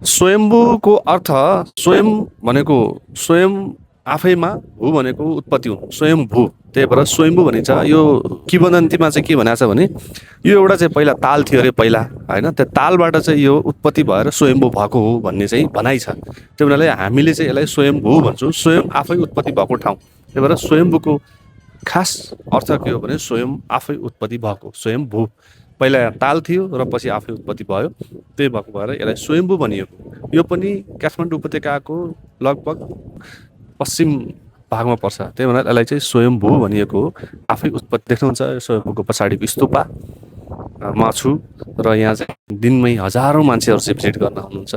स्वयम्भूको अर्थ स्वयं भनेको स्वयं आफैमा, भू भनेको उत्पत्ति हुनु, स्वयम्भू। त्यही भएर स्वयम्भू भनिन्छ। यो किंवदन्तीमा चाहिँ के भनेको छ भने यो एउटा चाहिँ पहिला ताल थियो अरे पहिला, होइन, त्यो तालबाट चाहिँ यो उत्पत्ति भएर स्वयम्भू भएको हो भन्ने चाहिँ भनाइ छ। त्यो हुनाले हामीले चाहिँ यसलाई स्वयम्भू भन्छौँ, स्वयं आफै उत्पत्ति भएको ठाउँ। त्यही भएर स्वयम्भूको खास अर्थ के हो भने स्वयं आफै उत्पत्ति भएको, स्वयम्भू। पहिला ताल थियो र पछि आफै उत्पत्ति भयो, त्यही भएको भएर यसलाई स्वयम्भू भनिएको। यो पनि काठमाडौँ उपत्यकाको लगभग पश्चिम भागमा पर्छ, त्यही भएर यसलाई चाहिँ स्वयम्भू भनिएको हो। आफै उत्पत्ति देख्नुहुन्छ स्वयम्भूको पछाडिको स्तूपा मा छु। र यहाँ चाहिँ दिनमै हजारौँ मान्छेहरू चाहिँ भिजिट गर्न आउनुहुन्छ,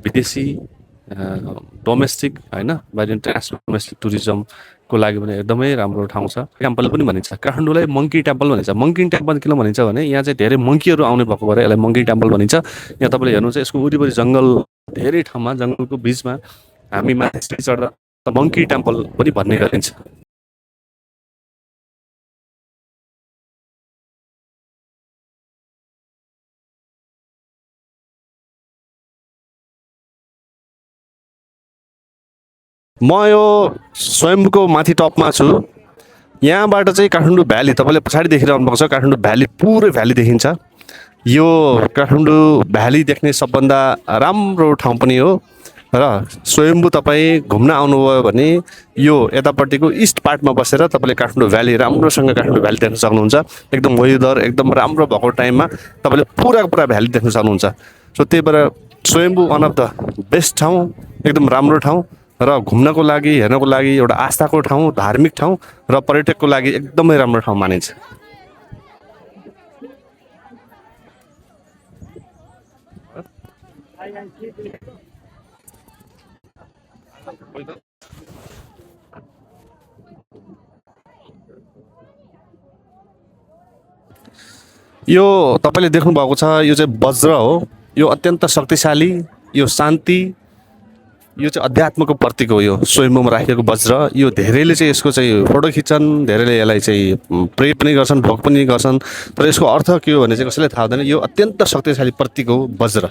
विदेशी, डोमेस्टिक, होइन, बाहिर इन्टरनेसनल डोमेस्टिक टुरिज्मको लागि पनि एकदमै राम्रो ठाउँ छ। टेम्पल पनि भनिन्छ, काठमाडौँलाई मङ्की टेम्पल भनिन्छ। मङ्की टेम्पल किन भनिन्छ भने यहाँ चाहिँ धेरै मङ्कीहरू आउने भएको भएर यसलाई मङ्की टेम्पल भनिन्छ। यहाँ तपाईँले हेर्नुहुन्छ यसको वरिपरि जङ्गल, धेरै ठाउँमा जङ्गलको बिचमा हामी माथि सिँढी चढ्दा मङ्की टेम्पल पनि भन्ने गरिन्छ। म यो स्वयम्भूको माथि टपमा छु। यहाँबाट चाहिँ काठमाडौँ भ्याली तपाईँले पछाडि देखिरहनु भएको छ, काठमाडौँ भ्याली पुरै भ्याली देखिन्छ। यो काठमाडौँ भ्याली देख्ने सबभन्दा राम्रो ठाउँ पनि हो। र स्वयम्भू तपाईँ घुम्न आउनुभयो भने यो यतापट्टिको इस्ट पार्टमा बसेर तपाईँले काठमाडौँ भ्याली राम्रोसँग काठमाडौँ भ्याली देख्न सक्नुहुन्छ। एकदम वेदर एकदम राम्रो भएको टाइममा तपाईँले पुरा भ्याली देख्न सक्नुहुन्छ। सो त्यही भएर Swayambhu one of the best ठाउँ, एकदम राम्रो ठाउँ र घुम्नको लागि, हेर्नको लागि एउटा आस्थाको ठाउँ, धार्मिक ठाउँ र पर्यटकको लागि एकदमै राम्रो ठाउँ मानिन्छ। यो तपाईँले देख्नुभएको छ, यो चाहिँ वज्र हो। यो अत्यन्त शक्तिशाली, यो शान्ति, यो चाहिँ अध्यात्मको प्रतीक हो। यो स्वयम्भूमा राखेको वज्र, यो धेरैले चाहिँ यसको चाहिँ फोटो खिच्छन्, धेरैले यसलाई चाहिँ प्रे पनि गर्छन्, भोग पनि गर्छन्। तर यसको अर्थ के हो भने चाहिँ कसैलाई थाहा हुँदैन। यो अत्यन्त शक्तिशाली प्रतीक हो वज्र।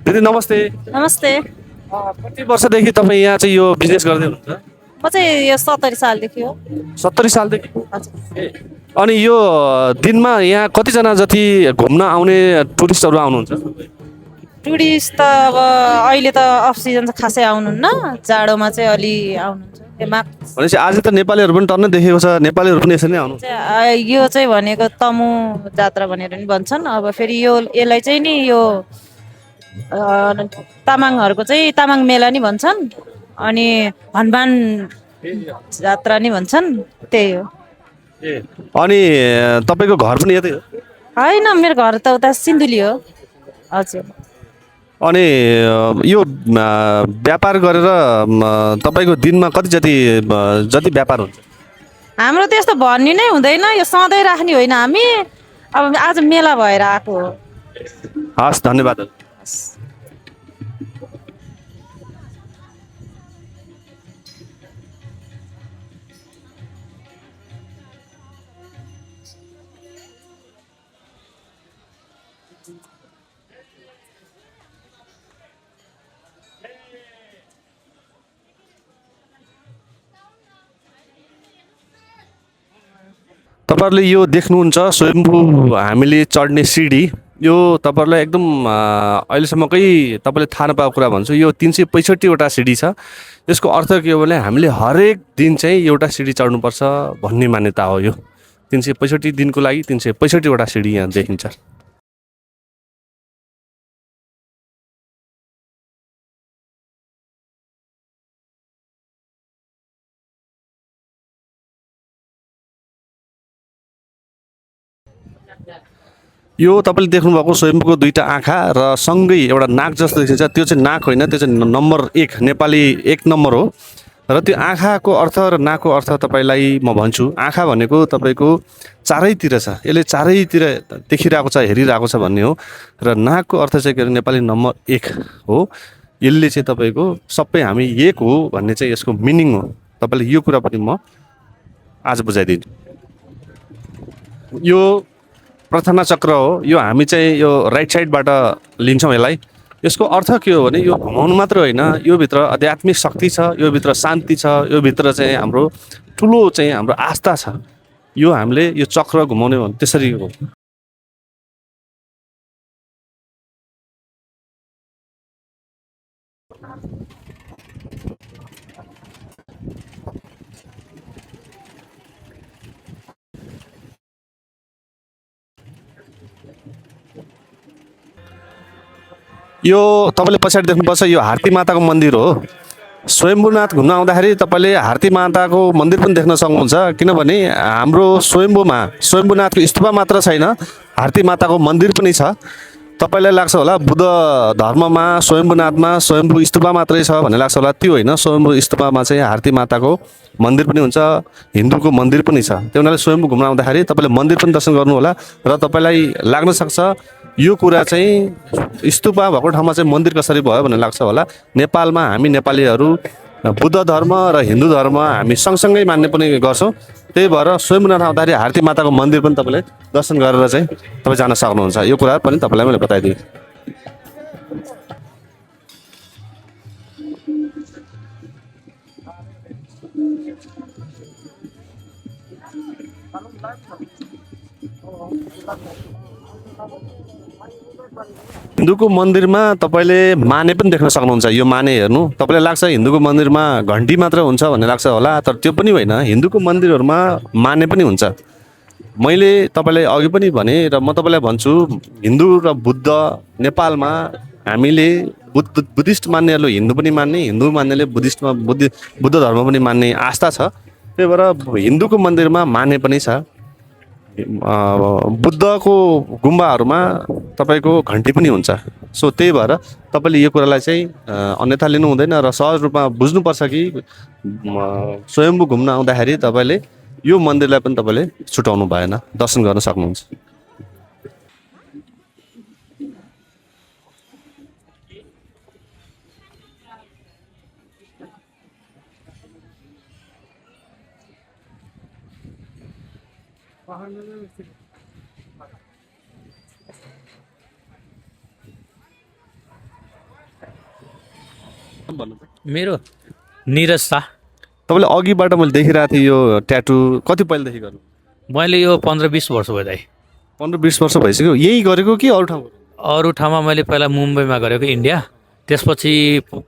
दिदी नमस्ते। नमस्ते। कति वर्षदेखि तपाईँ यहाँ चाहिँ यो बिजनेस गर्दै हुनुहुन्छ? म चाहिँ यो 70 सालदेखि हो। 70 सालदेखि। हजुर। ए, अनि यो दिनमा यहाँ कतिजना जति घुम्न आउने टुरिस्टहरू आउनुहुन्छ? टुरिस्ट त अब अहिले त अफ सिजन चाहिँ खासै आउनुहुन्न, जाडोमा चाहिँ अलि आउनुहुन्छ। भनेपछि आज त नेपालीहरू पनि टन्न देखेको छ, नेपालीहरू पनि यसरी नै आउनु। यो चाहिँ भनेको तमु जात्रा भनेर नि भन्छन्। अब फेरि यसलाई चाहिँ नि यो तामाङहरूको चाहिँ तामाङ मेला नि भन्छन्, अनि हनुमान जात्रा नि भन्छन्, त्यही हो। अनि तपाईँको घर पनि यतै हो? होइन, मेरो घर त उता सिन्धुली हो। हजुर। अनि यो व्यापार गरेर तपाईँको दिनमा कति जति जति व्यापार हुन्छ? हाम्रो त्यस्तो भन्ने नै हुँदैन, यो सधैँ राख्ने होइन हामी, अब आज मेला भएर आएको हो। हस्, धन्यवाद। तपाईँहरूले यो देख्नुहुन्छ स्वयम्भू हामीले चढ्ने सिडी। यो तपाईँहरूलाई एकदम अहिलेसम्मकै तपाईँले थाहा नपाएको कुरा भन्छु, यो 365वटा सिडी छ। यसको अर्थ के हो भने हामीले हरेक दिन चाहिँ एउटा सिडी चढ्नुपर्छ भन्ने मान्यता हो। यो 365 दिनको लागि 365वटा सिडी यहाँ देखिन्छ। यो तपाईँले देख्नुभएको स्वयम्भूको दुईवटा आँखा र सँगै एउटा नाक जस्तो देखिन्छ, त्यो चाहिँ नाक होइन, त्यो चाहिँ नम्बर 1 नेपाली 1 नम्बर हो। र त्यो आँखाको अर्थ र नाकको अर्थ तपाईँलाई म भन्छु। आँखा भनेको तपाईँको चारैतिर छ, यसले चारैतिर देखिरहेको छ, हेरिरहेको छ भन्ने हो। र नाकको अर्थ चाहिँ के अरे नेपाली नम्बर 1 हो। यसले चाहिँ तपाईँको सबै हामी एक हो भन्ने चाहिँ यसको मिनिङ हो। तपाईँले यो कुरा पनि म आज बुझाइदिन्छु। यो प्रार्थना चक्र हो। यो हामी चाहिँ यो राइट साइडबाट लिन्छौँ यसलाई। यसको अर्थ के हो भने यो घुमाउनु मात्र होइन, यो भित्र आध्यात्मिक शक्ति छ, यो भित्र शान्ति छ, यो भित्र चाहिँ हाम्रो ठुलो चाहिँ हाम्रो आस्था छ। यो हामीले यो चक्र घुमाउने हो त्यसरी हो। यो तपाईँले पछाडि देख्नुपर्छ, यो हार्ती माताको मन्दिर हो। स्वयम्भूनाथ घुम्न आउँदाखेरि तपाईँले हार्ती माताको मन्दिर पनि देख्न सक्नुहुन्छ, किनभने हाम्रो स्वयम्भूनाथको स्तूपा मात्र छैन, हार्ती माताको मन्दिर पनि छ। तपाईँलाई लाग्छ होला बुद्ध धर्ममा स्वयम्भूनाथमा स्वयम्भू स्तूपा मात्रै छ भन्ने लाग्छ होला, त्यो होइन। स्वयम्भू स्तूपामा चाहिँ हार्ती माताको मन्दिर पनि हुन्छ, हिन्दूको मन्दिर पनि छ। त्यो हुनाले स्वयम्भू घुम्न आउँदाखेरि तपाईँले मन्दिर पनि दर्शन गर्नु होला। र तपाईँलाई लाग्न सक्छ यो कुरा चाहिँ स्तूपा भएको ठाउँमा चाहिँ मन्दिर कसरी भयो भन्ने लाग्छ होला। नेपालमा हामी नेपालीहरू बुद्ध धर्म र हिन्दू धर्म हामी सँगसँगै मान्ने पनि गर्छौँ। त्यही भएर स्वयम्भूनाथ आउँदाखेरि हार्ती माताको मन्दिर पनि तपाईँले दर्शन गरेर चाहिँ तपाईँ जान सक्नुहुन्छ। यो कुरा पनि तपाईँलाई मैले बताइदिएँ। हिन्दूको मन्दिरमा तपाईँले माने पनि देख्न सक्नुहुन्छ। यो माने हेर्नु, तपाईँलाई लाग्छ हिन्दूको मन्दिरमा घन्टी मात्र हुन्छ भन्ने लाग्छ होला, तर त्यो पनि होइन। हिन्दूको मन्दिरहरूमा माने पनि हुन्छ। मैले तपाईँलाई अघि पनि भने र म तपाईँलाई भन्छु, हिन्दू र बुद्ध नेपालमा हामीले बुद्धिस्ट मान्नेहरूले हिन्दू पनि मान्ने, हिन्दू मान्नेले बुद्धिस्टमा बुद्ध धर्म पनि मान्ने आस्था छ। त्यही भएर हिन्दूको मन्दिरमा माने पनि छ। बुद्धको गुम्बाहरूमा तपाईँको घन्टी पनि हुन्छ। सो त्यही भएर तपाईँले यो कुरालाई चाहिँ अन्यथा लिनु हुँदैन र सहज रूपमा बुझ्नुपर्छ कि स्वयम्भू घुम्न आउँदाखेरि तपाईँले यो मन्दिरलाई पनि तपाईँले छुटाउनु भएन, दर्शन गर्न सक्नुहुन्छ। मेरो निरज शाह। तपाईँले अघिबाट मैले देखिरहेको थिएँ यो ट्याटु कति पहिलेदेखि गर्नु? मैले यो 15-20 वर्ष भयो दाइ। 15-20 वर्ष भइसक्यो। यही गरेको कि अरू ठाउँ? अरू ठाउँमा मैले पहिला मुम्बईमा गरेको इन्डिया, त्यसपछि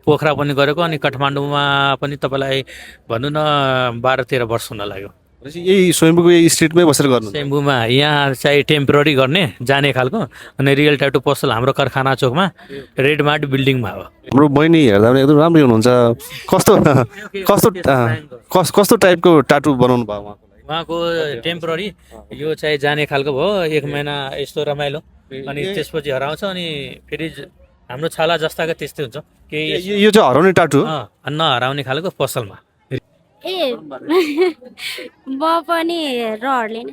पोखरा पनि गरेको, अनि काठमाडौँमा पनि तपाईँलाई भनौँ न 12-13 वर्ष हुन लाग्यो। यही स्वयम्भूको यही स्ट्रिटमै बसेर गर्नु? स्वयम्भूमा यहाँ चाहिँ टेम्पोररी गर्ने जाने खालको, अनि रियल ट्याटु पसल हाम्रो कारखाना चोकमा रेड मार्ट बिल्डिङमा हो। हाम्रो बहिनी हेर्दा पनि एकदम राम्रो हुनुहुन्छ। कस्तो कस्तो कस्तो टाइपको टाटु बनाउनु भयो उहाँको? टेम्पोररी, यो चाहिँ जाने खालको भयो, 1 महिना यस्तो रमाइलो, अनि त्यसपछि हराउँछ, अनि फेरि हाम्रो छाला जस्ताको त्यस्तै हुन्छ। केही यो चाहिँ हराउने टाटु हो? नहराउने खालको पसलमा। ए म पनि रहरले नै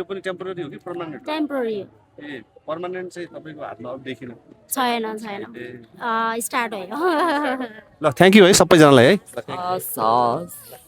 त्यो पनि टेम्पोररी हो कि पर्मानेन्ट? टेम्पोररी ए पर्मानेन्ट चाहिँ तपाईँको हातमा अब देखिन? छैन स्टार्ट भयो। ल थ्याङ्क यू है सबैजनालाई है। हस् हस्।